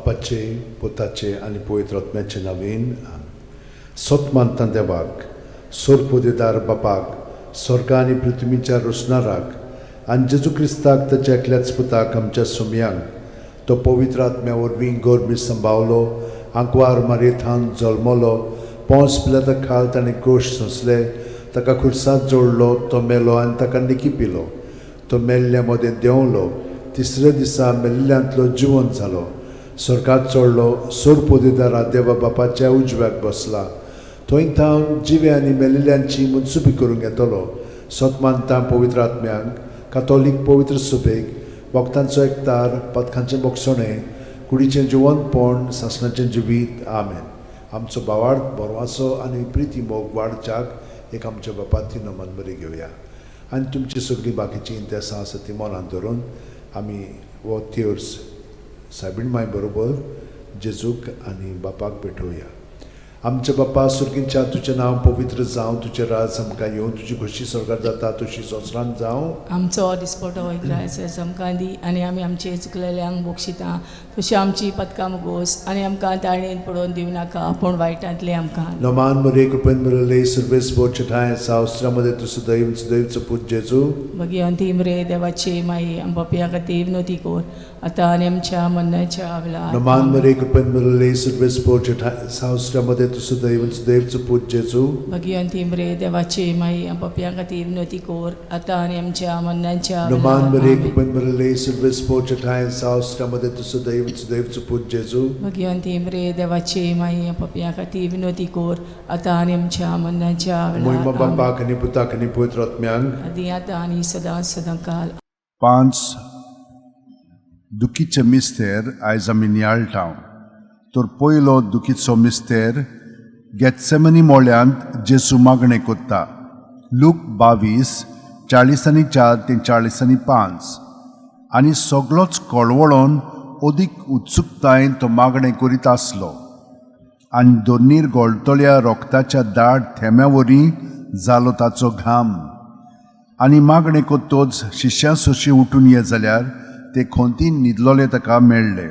बापाचे, पुताचे आनी पवित्र आत्म्याचे नांवान. सत मानता देवाक, सोरपोदेदार बापाक, स्वर्गा आनी पृथ्वीच्या रोसणाराक, आनी जेजू क्रिस्ताक, ताच्या एकल्याच पुताक, आमच्या सोमयांक. तो पवित्र आत्म्या वरवीं गर्भी संभावलो, आंकवार मारयेथावन जल्मलो, पोंस पिलाता खाल ताणें कश्ट सोंसले, ताका खुर्सात जोडलो, तो मेलो आनी ताका निकिपिलो. तो मेल्ल्या मदें देंवलो, तिसऱ्या दिसा मेल्ल्यांतलो जिवन जालो, स्वर्गात चडलो, सोरपोदेदारा देवा बापाच्या उजव्याक बसला. थंय थावन जिवे आनी मेल्ल्यांची मनसुबी करूंक येतलो. सत मानता पवित्र आत्म्यांक, कातोलीक पवित्र सभेक, भक्तांचो एकतार, पातकांचें भोगसणें, कुडीचें जिवनपण, सासणाचें जिवीत. आमेन. आमचो भावार्थ, बरवासो आनी प्रिती मोग वाडच्याक एक आमच्या बापाती नमन बरी घेवया आनी तुमची सगळीं बाकीचीं इंतेसां आसा ती मनांत धरून आमी हो तेर्स सायबीण माय बरोबर जेजूक आनी बापाक भेटोवया. आमच्या बापा सुर्गींच्या, तुजें नांव पवित्र जावं, तुजें राज आमकां येवं, तुजी खोशी स्वर्गार जाता तशी संवसारांत जावं. आमचो दिसपटो इग्रायस आमकां दी आनी आमी आमचे चुकलेल्यांक बक्षिता तशी आमची पदकां मुगोस आनी आमकां ताळणेन पडोवन दिवं नाका, पूण वायटांतलें आमकां. नमान मरे, कृपेन भरले, सर्वेस्पर ठांय सावस्त्रामध्ये तूं सदैव सदैवचो पूत जेजू. भगिवंती मरे देवाची माई, आम पापयां खातीर विनवती कर, आतां आनी आमच्या मरणाच्या वेळार. नमान मरे, कृपेन भरले, सर्वेस्पर ठांय सावस्त्रामध्ये तूं सदैव सदैवचो पूत जेजू. भगिवंती मरे देवाची माई, आम पापयां खातीर विनवती कर, आतां आनी आमच्या मरणाच्या नमान वेळार. मरे, आमेन. कृपेन भरले, सर्वेस्पर ठांय सावस्त्रामध्ये तूं सदैव सदैवचो पूत जेजू. भगिवंती मरे देवाची माई, आम पापयां खातीर विनवती कर, आतां आनी आमच्या मरणाच्या मोहिमा वेळार. आमेन. बापाक आनी पुताक आनी पवित्र आत्म्यांक. आदी, आतां आनी सदां सदां काल. पांच दुखीचे मिस्तेर आयज आमी नियाळटा. तर पयलो दुखीचो मिस्तेर, गेत्सेमनी मोळ्यांत जेजू मागणें कोत्ता. लूक 22, 44 ते 45. आनी सगळोच कळवळोन अदीक उत्सुकतायेन तो मागणें करीत आसलो आनी दोनीर गोळटल्या रोगताच्या दाट थेंब्या वरी जालो ताचो घाम. आनी मागणें कोत्तोच शिश्यां सोशी उठून ये जाल्यार ते खोंतीन न्हिदलोले ताका मेळ्ळे.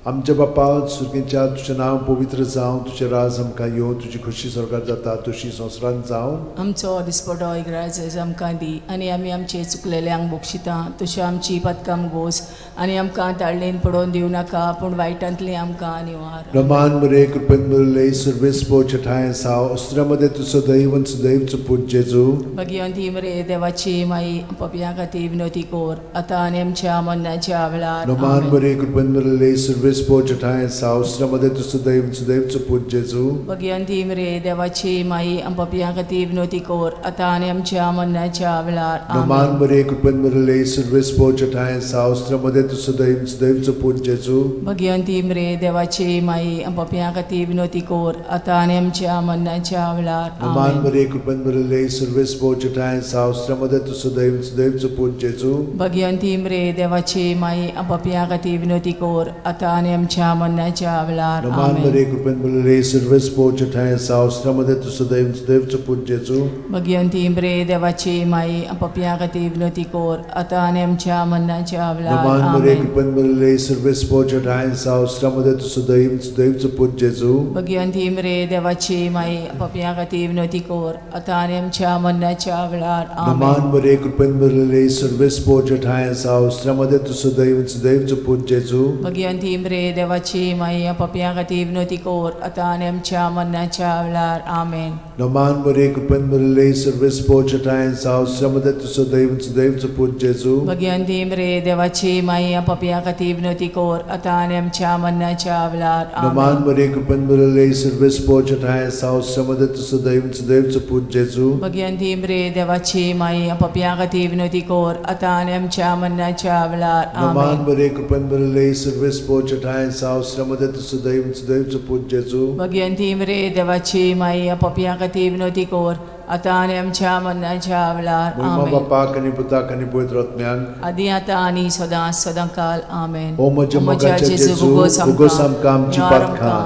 आमच्या बापा सुर्गींच्या, तुजें नांव पवित्र जावं, तुजें राज आमकां येवं, तुजी खोशी स्वर्गार जाता तशी संवसारांत जावं. आमचो दिसपटो इग्राज आमकां दी आनी आमी आमचे चुकलेल्यांक बक्षिता तशी आमची पदकां गोस आनी आमकां ताळणेन पडोवन दिवं नाका, पूण वायटांतलें आमकां निवार. रमान मरे, कृपेन भरले, सर्वेस्पर ठांय साव अस्त्रामध्ये तूं सदैव सदैवचो पूत जेजू. भगिवंती मरे देवाची माई, पापयां खातीर विनवती कर, आतां आनी आमच्या मरणाच्या वेळार. रमान आमेन. मरे, कृपेन भरले, सर्वेस्पर ठांय साव अस्त्रामध्ये तूं सदैव सदैवचो पूत जेजू. भगिवंती मरे देवाची माई, पापयां खातीर विनवती कर, आतां आनी आमच्या मरणाच्या वेळार. रमान आमेन. मरे, कृपेन भरले, सर्वेस्पर ठांय साव अस्त्रामध्ये तूं सदैव सदैवचो पूत जेजू. भगिवंती मरे देवाची माई, पापयां खातीर विनवती कर, आतां आनी आमच्या मरणाच्या वेळार. रमान आमेन. मरे, कृपेन भरले, सर्वेस्पर ठांय साव अस्त्रामध्ये तूं सदैव सदैवचो पूत जेजू. भगिवंती मरे देवाची माई, पापयां खातीर विनवती कर, आतां आनी आमच्या मरणाच्या वेळार. रमान आमेन. मरे, कृपेन भरले, सर्वेस्पर ठांय साव अस्त्रामध्ये तूं सदैव सदैवचो पूत जेजू. भगिवंती मरे देवाची माई, पापयां खातीर विनवती कर, आतां आनी आमच्या मरणाच्या वेळार. रमान मरे, आमेन. कृपेन भरले, सर्वेस्पर ठांय साव अस्त्रामध्ये तूं सदैव सदैवचो पूत जेजू. भगिवंती मरे देवाची माई, पापयां खातीर विनवती कर, आतां आनी आमच्या मरणाच्या वेळार. रमान आमेन. मरे, कृपेन भरले, सर्वेस्पर ठांय साव अस्त्रामध्ये तूं सदैव सदैवचो पूत जेजू. भगिवंती मरे देवाची माई, पापयां खातीर विनवती कर, आतां आनी आमच्या मरणाच्या वेळार. आमेन. रमान मरे, कृपेन भरले, सर्वेस्पर ठांय साव अस्त्रामध्ये तूं सदैव सदैवचो पूत जेजू. भगिवंती मरे देवाची माई, पापयां खातीर विनवती कर, आतां आनी आमच्या मरणाच्या वेळार. रमान आमेन. मरे, कृपेन भरले, सर्वेस्पर ठांय साव अस्त्रामध्ये तूं सदैव सदैवचो पूत जेजू. भगिवंती मरे देवाची माई, पापयां खातीर विनवती कर, आतां आनी आमच्या मरणाच्या वेळार. रमान आमेन. मरे, कृपेन भरले, सर्वेस्पर ठांय साव अस्त्रामध्ये तूं सदैव सदैवचो पूत जेजू. भगिवंती मरे देवाची माई, पापयां खातीर विनवती कर, आतां आनी आमच्या मरणाच्या वेळार. मोहिमा आमेन. बापाक आनी पुताक आनी पवित्र आत्म्याक. आदी, आतां आनी सदां सदां काल. आमेन. ओ म्हज्या मोगाच्या जेजू, भोगोस आमकां आमची पातकां,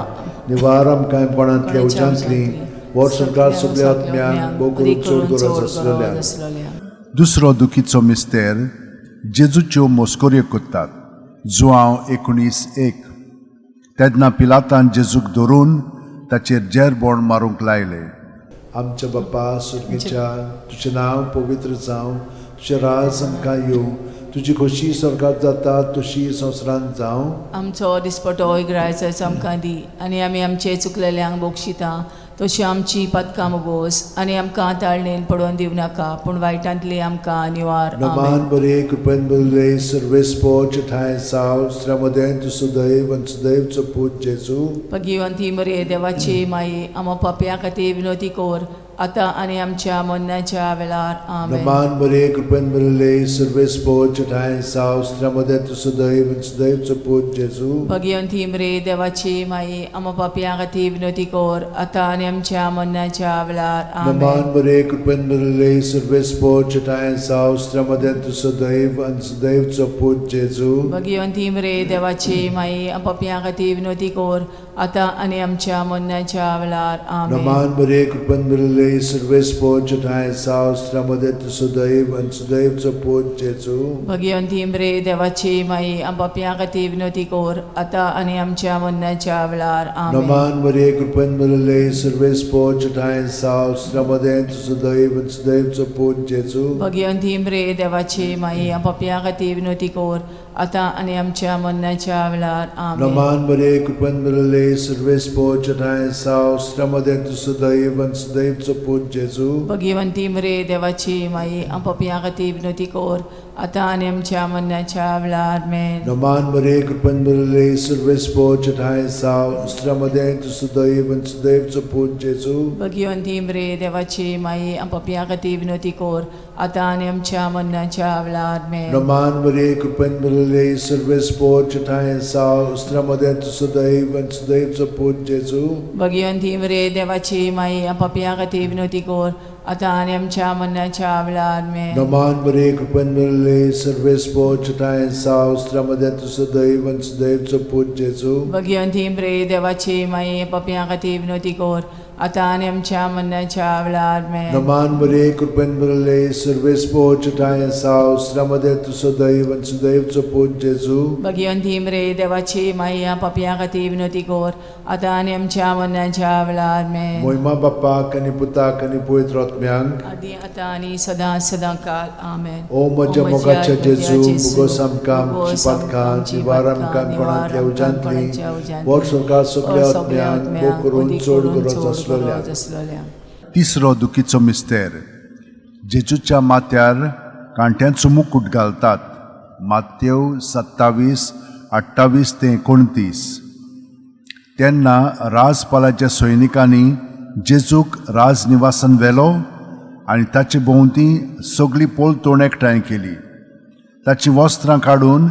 निवार आमकां कोणांतल्या उज्यांतली, वर्स संवसार सगल्या आत्म्यांक, भोव करून चड गरज आसलेल्या. दुसरो दुखीचो मिस्तेर, जेजूच्यो मोस्कोऱ्यो कोत्तात. जुआंव 19:1. तेन्ना पिलातान जेजूक धरून ताचेर जेरबोण मारूंक लायलें. आमच्या बापा सुर्गीच्या, तुजें नांव पवित्र जावं, तुजें राज आमकां येवं, तुजी खोशी स्वर्गात जाता तशी संवसारांत जावं. आमचो दिसपटो इग्रायचाचो आमकां दी आनी आमी आमचे चुकलेल्यांक बक्षिता तशी आमची पदकां मोगोस आनी आमकां ताळणेन पडोवन दिवं नाका पूण वायटांतली आमकां निवार. आमेन. नमान बरे, कृपेन बरले, सर्वेस्पोच ठांय साव स्त्र्यामदें तूं सुदैव आनी सुदैवचो पूत जेजू. भगिवंती मरे देवाची माई, आमा पापया खातीर विनवती कर आतां आनी आमच्या मरणाच्या वेळार. आमेन. नमान बरे, कृपेन बरले, सर्वेस्पोच ठांय साव स्त्र्यामदें तूं सुदैव आनी सुदैवचो पूत जेजू. भगिवंती मरे देवाची माई, आमा पापया खातीर विनवती कर आतां आनी आमच्या मरणाच्या वेळार. आमेन. नमान बरे, कृपेन बरले, सर्वेस्पोच ठांय साव स्त्र्यामदें तूं सुदैव आनी सुदैवचो पूत जेजू. भगिवंती मरे देवाची माई, पापया खातीर विनवती कर आतां आनी आमच्या मरणाच्या वेळार. आमेन. नमान बरे, कृपेन बरले, सर्वेस्पोच ठांय साव स्त्र्यामदें तूं सुदैव आनी सुदैवचो पूत जेजू. भगिवंती मरे देवाची माई, पापया खातीर विनवती कर आतां आनी आमच्या मरणाच्या वेळार. आमेन. नमान बरे, कृपेन बरले, सर्वेस्पोच ठांय साव स्त्र्यामदें तूं सुदैव आनी सुदैवचो पूत जेजू. भगिवंती मरे देवाची माई, पापया खातीर विनवती कर आतां आनी आमच्या मरणाच्या वेळार. आमेन. नमान बरे, कृपेन बरले, सर्वेस्पोच ठांय साव स्त्र्यामदें तूं सुदैव आनी सुदैवचो पूत जेजू. भगिवंती मरे देवाची माई, पापया खातीर विनवती कर आतां आनी आमच्या मरणाच्या वेळार. आमेन. नमान बरे, कृपेन बरले, सर्वेस्पोच ठांय साव स्त्र्यामदें तूं सुदैव आनी सुदैवचो पूत जेजू. भगिवंती मरे देवाची माई, पापया खातीर विनवती कर आतां आनी आमच्या मरणाच्या वेळार. आमेन. नमान बरे, कृपेन बरले, सर्वेस्पोच ठांय साव स्त्र्यामदें तूं सुदैव आनी सुदैवचो पूत जेजू. भगिवंती मरे देवाची माई, पापया खातीर विनवती कर आतां आनी आमच्या मरणाच्या वेळार. आमेन. नमान बरे, कृपेन बरले, सर्वेस्पोच ठांय साव स्त्र्यामदें तूं सुदैव आनी सुदैवचो पूत जेजू. भगिवंती मरे देवाची माई, पापया खातीर विनवती कर आतां आनी आमच्या मरणाच्या वेळार. आमेन. नमान बरे, कृपेन बरले, सर्वेस्पोच ठांय साव स्त्र्यामदें तूं सुदैव आनी सुदैवचो पूत जेजू. भगिवंती मरे देवाची माई, पापया खातीर विनवती कर आतां आनी आमच्या मरणाच्या वेळार. आमेन. मोहिमा बाप्पाक आनी पुताक आनी पवित्र आत्म्यांक, आदी आतां आनी सदां सदां काल. आमेन. ओ म्हज्या मोगाच्या जेजू, मुगोस आमकां आमची पातकां निवार आमकां कोणांतल्या उज्यांतली, वर सरकार सगल्या आत्म्यांक भोग करून चड गरज आसलेल्या. आसलेल्या. तिसरो दुखीचो मिस्तेर. जेजूच्या माथ्यार कांट्यांचो मुकूट घालतात. मातेव 27:28 ते 29. तेन्ना राजपालाच्या सैनिकांनी जेजूक राजनिवासान व्हेलो आनी ताचे भोंवती सगळी पलतोण एकठांय केली. ताचीं वस्त्रां काडून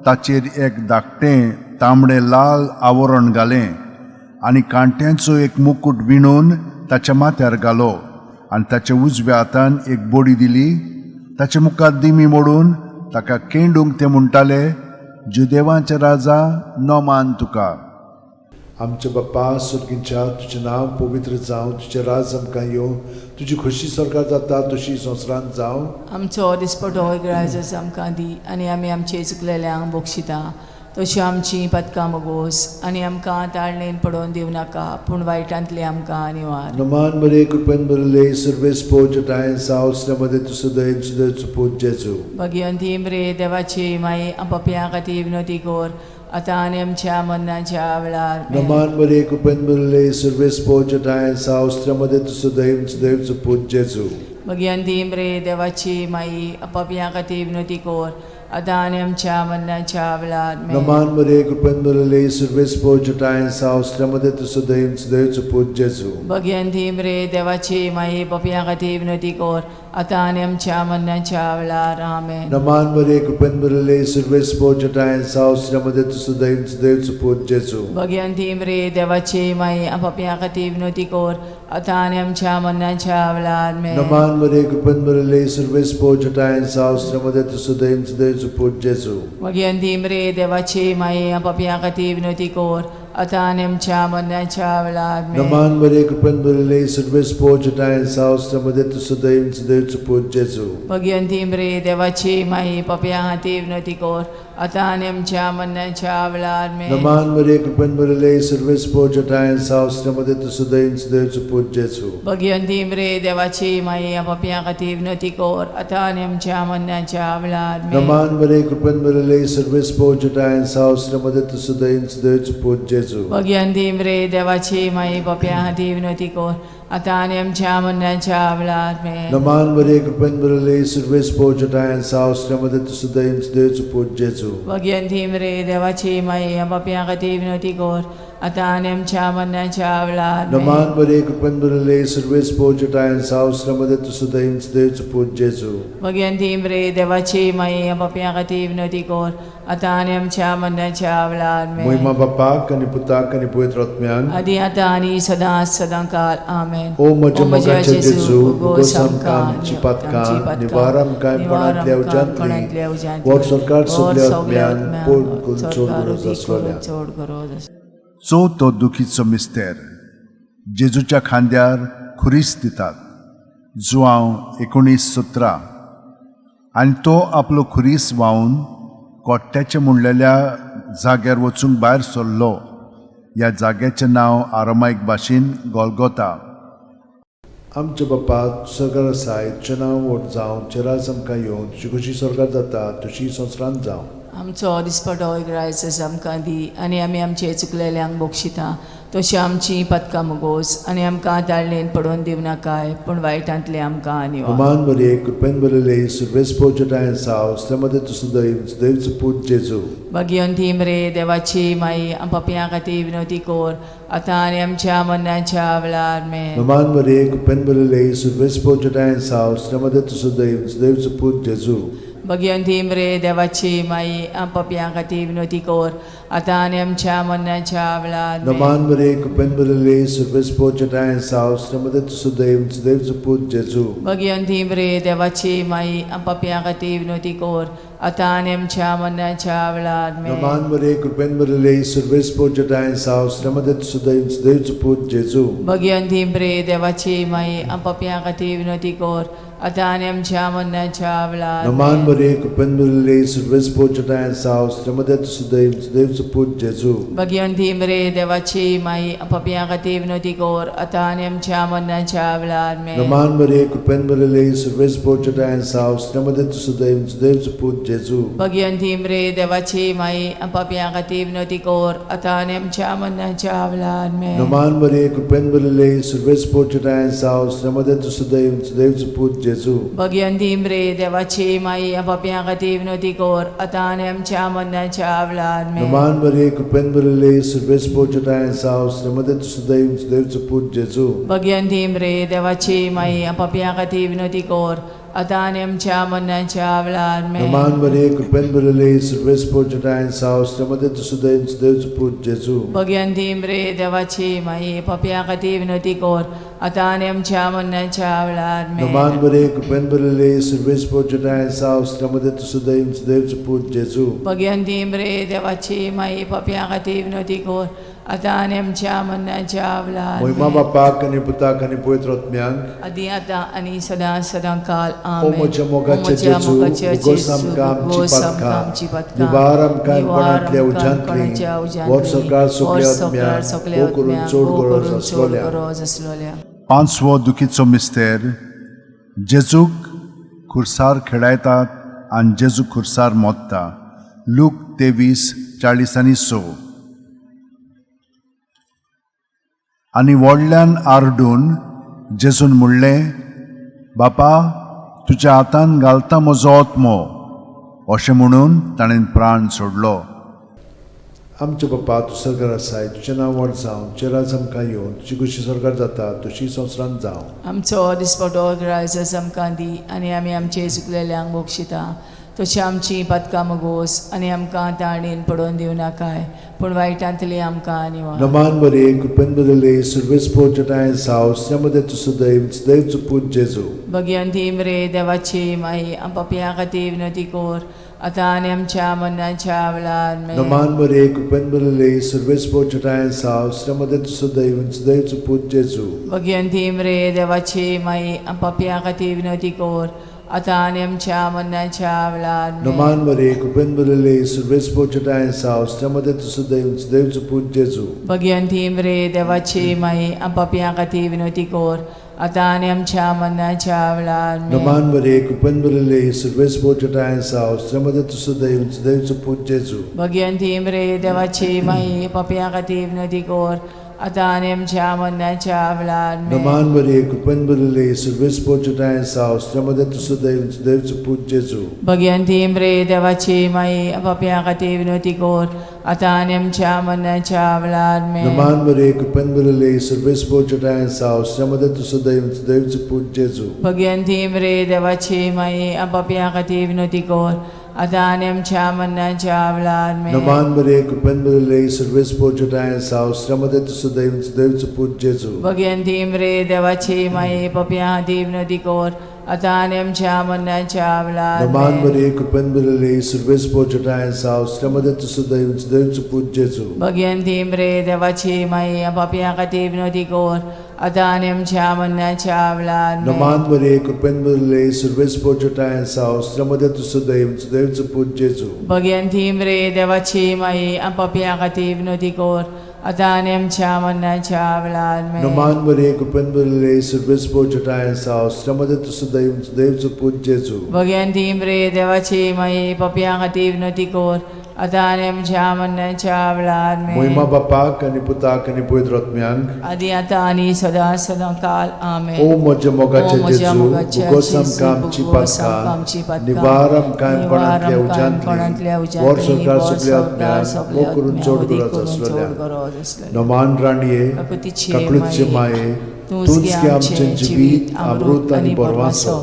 ताचेर एक धाकटें तांबडें लाल आवरण घालें आनी कांट्यांचो एक मुकूट विणून ताच्या माथ्यार घालो आनी ताच्या उजव्या हातान एक बडी दिली. ताचे मुखार दिमी मोडून ताका केंडूंक ते म्हणटाले, जुदेवांचे राजा, नमान तुका. आमच्या बाप्पा सुर्गींच्या, तुजें नांव पवित्र जावं, तुजें राज आमकां येवं, तुजी खोशी स्वर्गात जाता तशी संवसारांत जावं. आमचो दिसपटो ग्रायजस आमकां दी आनी आमी आमचे चुकलेल्यांक बक्षिता तशी आमची पदकां मोगोस आनी आमकां ताळणेन पडोवन दिवं नाका पूण वायटांतली आमकां निवार. नमान बरे, कृपेन बरले, सर्वेस्पोच ठांय साव स्त्र्यामदें तूं सुदैव सुदैवचो पूत जेजू. भगिवंती मरे देवाची माई, पापया खातीर विनवती कर आतां आनी आमच्या मरणाच्या वेळार. आमेन. नमान बरे, कृपेन बरले, सर्वेस्पोच ठांय साव स्त्र्यामदें तूं सुदैव सुदैवचो पूत जेजू. भगिवंती मरे देवाची माई, पापया खातीर विनवती कर आतां आनी आमच्या मरणाच्या वेळार. आमेन. नमान बरे, कृपेन बरले, सर्वेस्पोच ठांय साव स्त्र्यामदें तूं सुदैव सुदैवचो पूत जेजू. भगिवंती मरे देवाची माई, पापया खातीर विनवती कर आतां आनी आमच्या मरणाच्या वेळार. आमेन. नमान बरे, कृपेन बरले, सर्वेस्पोच ठांय साव स्त्र्यामदें तूं सुदैव सुदैवचो पूत जेजू. भगिवंती मरे देवाची माई, पापया खातीर विनवती कर आतां आनी आमच्या मरणाच्या वेळार. आमेन. नमान बरे, कृपेन बरले, सर्वेस्पोच ठांय साव स्त्र्यामदें तूं सुदैव सुदैवचो पूत जेजू. भगिवंती मरे देवाची माई, पापया खातीर विनवती कर आतां आनी आमच्या मरणाच्या वेळार आमेन. नमान मरे कृपेन भरिल्ले सर्वेस पोजटाय सावस मध्ये तूं सदैव सदैवचो पूत जेजू. भगिवंती मरे देवाची माई पापया खातीर विनवती कर आतां आनी आमच्या मरणाच्या वेळार आमेन. नमान मरे कृपेन भरिल्ले सर्वेस पोजटाय सावस मध्ये तूं सदैव सदैवचो पूत जेजू. भगिवंती मरे देवाची माई पापया खातीर विनवती कर आतां आनी आमच्या मरणाच्या वेळार आमेन. नमान मरे कृपेन भरिल्ले सर्वेस पोजटाय सावस मध्ये तूं सदैव सदैवचो पूत जेजू. भगिवंती मरे देवाची माई पापया खातीर विनवती कर आतां आनी आमच्या मरणाच्या वेळार आमेन. नमान मरे कृपेन भरिल्ले सर्वेस पोजटाय सावस मध्ये तूं सदैव सदैवचो पूत जेजू. भगिवंती मरे देवाची माई पापया खातीर विनवती कर आतां आनी आमच्या मरणाच्या वेळार आमेन. नमान मरे कृपेन भरिल्ले सर्वेस पोजटाय सावस मध्ये तूं सदैव सदैवचो पूत जेजू. भगिवंती मरे देवाची माई पापया खातीर विनवती कर आतां आनी आमच्या मरणाच्या वेळार आमेन. महिमा बापाक आनी पुताक आनी पवित्र आत्म्याक. आदी आतां आनी सदां सदां काल आमेन. ओ म्हज्या मोगाचे जेजू, भोगोस आमकां आमची पातकां, निवार आमकां कोणांतल्या उज्यांतली, वर सरकार सगल्या आत्म्यान पोड करून चड गरज आसलोल्या. चड गरज आसलोल्या. चवथो दुखीचो मिस्तेर जेजूच्या खांद्यार खुरीस दितात, जुआंव 19:17. आनी तो आपलो खुरीस व्हांवन कोट्ट्याचें म्हणलेल्या जाग्यार वचूंक भायर सरलो. ह्या जाग्याचें नांव आरामायक भाशेन गोलगोता. आमच्या बापा सरकार आसाय, तुजें नांव व्हड जावं, तुजें राज आमकां येवं, तुजी खोशी स्वर्गात जाता तशी संवसारांत जावं. आमचो दिसपटो ग्रायस आमकां दी आनी आमी आमचे चुकलेल्यांक बक्षिता तशी आमची पदकां मुगोस आनी आमकां ताळणेन पडोवन दिवं नाकाय पूण वायटांतले आमकां निवार. नमान मरे कृपेन भरिल्ले सर्वेस पोजटाय सावस मध्ये तूं सदैव सदैवचो पूत जेजू. भगिवंती मरे देवाची माई पापयां खातीर विनवती कर आतां आनी आमच्या मरणाच्या वेळार आमेन. नमान मरे कृपेन भरिल्ले सर्वेस पोजटाय सावस मध्ये तूं सदैव सदैवचो पूत जेजू. भगिवंती मरे देवाची माई पापयां खातीर विनवती कर आतां आनी आमच्या मरणाच्या वेळार आमेन. नमान मरे कृपेन भरिल्ले सर्वेस पोजटाय सावस मध्ये तूं सदैव सदैवचो पूत जेजू. भगिवंती मरे देवाची माई पापयां खातीर विनवती कर आतां आनी आमच्या मरणाच्या वेळार आमेन. नमान मरे कृपेन भरिल्ले सर्वेस पोजटाय सावस मध्ये तूं सदैव सदैवचो पूत जेजू. भगिवंती मरे देवाची माई पापयां खातीर विनवती कर आतां आनी आमच्या मरणाच्या वेळार नमान आमेन. मरे कृपेन भरिल्ले सर्वेस पोजटाय सावस मध्ये तूं सदैव सदैवचो पूत जेजू. भगिवंती मरे देवाची माई पापयां खातीर विनवती कर आतां आनी आमच्या मरणाच्या वेळार आमेन. नमान मरे कृपेन भरिल्ले सर्वेस पोजटाय सावस मध्ये तूं सदैव सदैवचो पूत जेजू. भगिवंती मरे देवाची माई पापयां खातीर विनवती कर आतां आनी आमच्या मरणाच्या वेळार आमेन. नमान मरे कृपेन भरिल्ले सर्वेस पोजटाय सावस मध्ये तूं सदैव सदैवचो पूत जेजू. भगिवंती मरे देवाची माई पापयां खातीर विनवती कर आतां आनी आमच्या मरणाच्या वेळार आमेन. नमान मरे कृपेन भरिल्ले सर्वेस पोजटाय सावस मध्ये तूं सदैव सदैवचो पूत जेजू. भगिवंती मरे देवाची माई पापयां खातीर विनवती कर आतां आनी आमच्या मरणाच्या वेळार आमेन. नमान मरे कृपेन भरिल्ले सर्वेस पोजटाय सावस मध्ये तूं सदैव सदैवचो पूत जेजू. भगिवंती मरे देवाची माई पापयां खातीर विनवती कर आतां आनी आमच्या मरणाच्या वेळार आमेन. नमान मरे कृपेन भरिल्ले सर्वेस पोजटाय सावस मध्ये तूं सदैव सदैवचो पूत जेजू. भगिवंती मरे देवाची माई पापयां खातीर विनवती कर आतां आनी आमच्या मरणाच्या वेळार महिमा आमेन. बापाक आनी पुताक आनी पवित्र आत्म्याक. आदी आतां आनी सदां सदां काल ओ आमेन. म्हज्या मोगाचे ओ म्हज्या जेजू, मोगाचे उगोस जेजू, आमकां आमची उगोस आमकां पातकां, आमची पातकां, निवार आमकां निवार कोणांतल्या आमकां उज्यांतली, कोणाच्या उज्यांतली, वर सरकार सगल्या वर सरकार आत्म्यांक, सगल्या भोव करून आत्म्यांक, चड भोव गरज करून चड आसलोल्या. गरज आसलोल्या. पांचवो दुखीचो मिस्तेर जेजूक खुर्सार खेळायतात आनी जेजू खुर्सार मोत्ता, लूक 23:46. आनी व्हडल्यान आरडून जेजून म्हणलें, बापा तुज्या हातान घालता म्हजो आत्मो. अशें म्हणून ताणें प्राण सोडलो. आमच्या बापा तूं सरकार आसाय, तुजें नांव व्हड जावं, तुजें राज आमकां येवं, तुजी खोशी स्वर्गार जाता तशी संवसारांत जावं. आमचो दिसपटो ग्रायस आमकां दी आनी आमी आमचे चुकलेल्यांक बक्षिता तशी आमची पातकां मुगोस आनी आमकां ताणेन पडोवन दिवं नाकाय पूण वायटांतली आमकां निवार. नमान मरिये, कृपेन भरिल्ले, सर्वेस्पर जटाय साव, श्रीमते तूं सदैव सदैव पूत जेजू. भगिवंती मरे देवाची माई, आम पापयां खातीर विनवती कर आतां आनी आमच्या मरणाच्या वेळार. आमेन. नमान मरिये, कृपेन भरिल्ले, सर्वेस्पर जटाय साव, श्रीमते तूं सदैव सदैव पूत जेजू. भगिवंती मरे देवाची माई, आम पापयां खातीर विनवती कर आतां आनी आमच्या मरणाच्या वेळार. आमेन. नमान मरिये, कृपेन भरिल्ले, सर्वेस्पर जटाय साव, श्रीमते तूं सदैव सदैव पूत जेजू. भगिवंती मरे देवाची माई, आम पापयां खातीर विनवती कर आतां आनी आमच्या मरणाच्या वेळार. आमेन. नमान मरिये, कृपेन भरिल्ले, सर्वेस्पर जटाय साव, श्रीमते तूं सदैव सदैव पूत जेजू. भगिवंती मरे देवाची माई, पापयां खातीर विनवती कर आतां आनी आमच्या मरणाच्या वेळार. आमेन. नमान मरिये, कृपेन भरिल्ले, सर्वेस्पर जटाय साव, श्रीमते तूं सदैव सदैव पूत जेजू. भगिवंती मरे देवाची माई, पापयां खातीर विनवती कर आतां आनी आमच्या मरणाच्या वेळार. आमेन. नमान मरिये, कृपेन भरिल्ले, सर्वेस्पर जटाय साव, श्रीमते तूं सदैव सदैव पूत जेजू. भगिवंती मरे देवाची माई, पापयां खातीर विनवती कर आतां आनी आमच्या मरणाच्या वेळार. आमेन. नमान मरिये, कृपेन भरिल्ले, सर्वेस्पर जटाय साव, श्रीमते तूं सदैव सदैव पूत जेजू. भगिवंती मरे देवाची माई, पापयां खातीर विनवती कर आतां आनी आमच्या मरणाच्या वेळार. नमान आमेन. मरिये, कृपेन भरिल्ले, सर्वेस्पर जटाय साव, श्रीमते तूं सदैव सदैव पूत जेजू. भगिवंती मरे देवाची माई, पापयां खातीर विनवती कर आतां आनी आमच्या मरणाच्या वेळार. आमेन. नमान मरिये, कृपेन भरिल्ले, सर्वेस्पर जटाय साव, श्रीमते तूं सदैव सदैव पूत जेजू. भगिवंती मरे देवाची माई, पापयां खातीर विनवती कर आतां आनी आमच्या मरणाच्या वेळार. आमेन. नमान मरिये, कृपेन भरिल्ले, सर्वेस्पर जटाय साव, श्रीमते तूं सदैव सदैव पूत जेजू. भगिवंती मरे देवाची माई, पापयां खातीर विनवती कर आतां आनी आमच्या मरणाच्या वेळार. आमेन. मोहिमा बापाक आनी पुताक आनी पवित्र आत्म्यांक, आदी आतां आनी सदां सदां काल. आमेन. ओ म्हज्या मोगाचे ओ म्हज्या जेजू, मोगाचे भोगोस जेजू, आमकां आमची भोगोस आमकां आमची पातकां, पातकां, निवार आमकां निवार कोणांतल्या आमकां कोणांतल्या उज्यांतली, वर उज्यांतली, संवसार वर सगल्या संवसार आत्म्यांक, सगल्या मोग करून आत्म्यांक, चड अदीक गरज करून चड आसलेल्या. गरज आसलेल्या. नमान राणये, काकुतीचे काकळूतचे माये, माये, तूंच तूंच गे गे आमचें आमचें जिवीत, अमृत आनी बरवासो.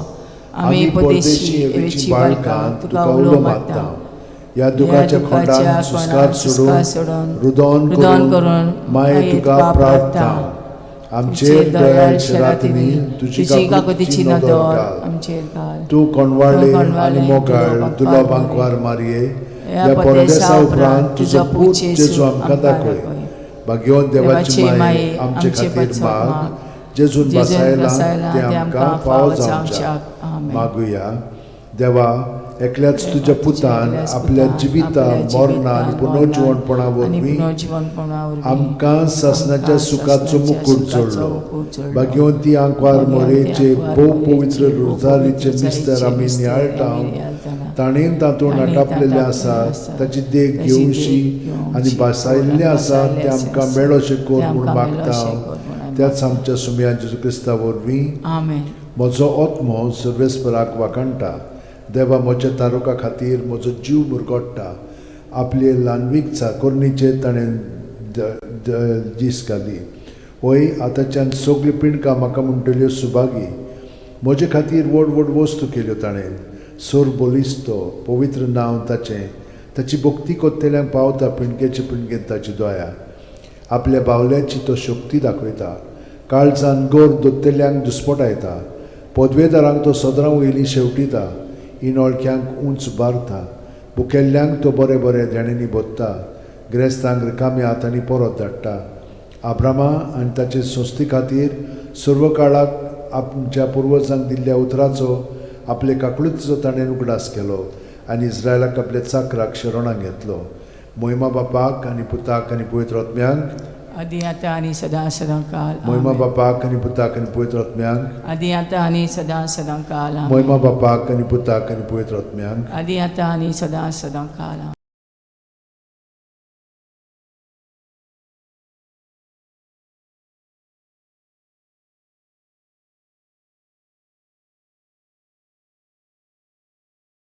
आमी परदेशी एवेची बाळकां तुका उलो मारता. ह्या दुखाच्या खोंडान सुस्कार सोडून, रुदोन रुदोन करून करून माये तुका प्रार्थना. आमचेर दयाळ शरातिनी तुजी काकुतीची नदर घाल. आमचेर घाल. तूं कोणवाळे तूं कोणवाळे, आनी मोगाळ तुलो दुलो बांकवार बांकवार मारये, ह्या ह्या परदेसा परदेसा उपरांत उपरांत तुजो तुजो पूत पूत जेजू जेजू आमकां आमकां दाखय. दाखय. भाग्यवंत देवाची माये, आमचे खातीर माग, जेजून जेजून बसायला बसायला ते आमकां फावो जावच्याक. आमेन. मागुया. देवा, एकल्याच तुज्या पुतान एकल्याच आपल्या पुतान जिविता आपल्या मरणा आनी जिवितान, पुनर्जिवणपणा आनी वरवीं पुनर्जिवणपणा वरवीं आमकां सासणाच्या आमकां सुखाचो सासणाच्या मुकूट सुखाचो जोडलो. मुकूट जोडलो. भाग्यवंती आंकवार भाग्यवंती मोरेचे आंकवार भोव मोरेचे पवित्र भोव रोजारीचे पवित्र मिस्तर आमी रोजारीचे नियाळटा, आमी नियाळटाना, ताणें तातूंत ताणें आटापलेलें तातूंत आसा, आसा, ताची देख ताची घेवशी देख घेवशी आनी भासायल्लें आसा भासायल्लें तें आसा, आमकां मेळोशें कर तें म्हूण आमकां मागता. मेळोशें कर म्हूण आमी त्याच आमच्या सुमया जेजू क्रिस्ता वरवीं. आमेन. म्हजो आत्मो सर्वेस्पराक वाखाणटा, देवा म्हज्या तारुका खातीर म्हजो जीव मुरगोट्टा. आपले ल्हानवीक चाकोरणीचेर ताणें दीस घाली. वय, आतांच्यान सगळीं पिंडकां म्हाका म्हणटल्यो सुभागी. म्हजे खातीर व्हड व्हड वस्तू केल्यो ताणें. सोर बलिस्तो पवित्र नांव ताचें. ताची भक्ती कोत्तेल्यांक पावता पिंडकेचे पिंडकेन ताची दया. आपल्या बावल्याची तो शक्ती दाखयता, काळजान गोर दोत्तेल्यांक दुस्पटायता. पदवेदारांक तो सदरां वयली शेवटिता, इनोळख्यांक उंच बारता. भुकेल्ल्यांक तो बरें बरें देण्यांनी भोत्ता, ग्रेस्तांक रिकाम्या हातांनी परत धाडटा. आब्रामा आनी ताचे संस्थे खातीर सर्व काळाक आमच्या पुर्वजांक दिल्ल्या उतराचो आपले काकळुतीचो ताणें उगडास केलो आनी इस्रायलाक आपल्या चाकराक शरणाक घेतलो. मोहिमा बापाक आनी पुताक आनी पवित्र आत्म्यांक, आदी आतां आनी सदां सदां काल. मोहिमा आमेन. बापाक आनी पुताक आनी पवित्र आत्म्यांक, आदी आतां आनी सदां सदां काल. आमेन. मोहिमा बापाक आनी पुताक आनी पवित्र आत्म्यांक, आदी आतां आनी सदां सदां काल.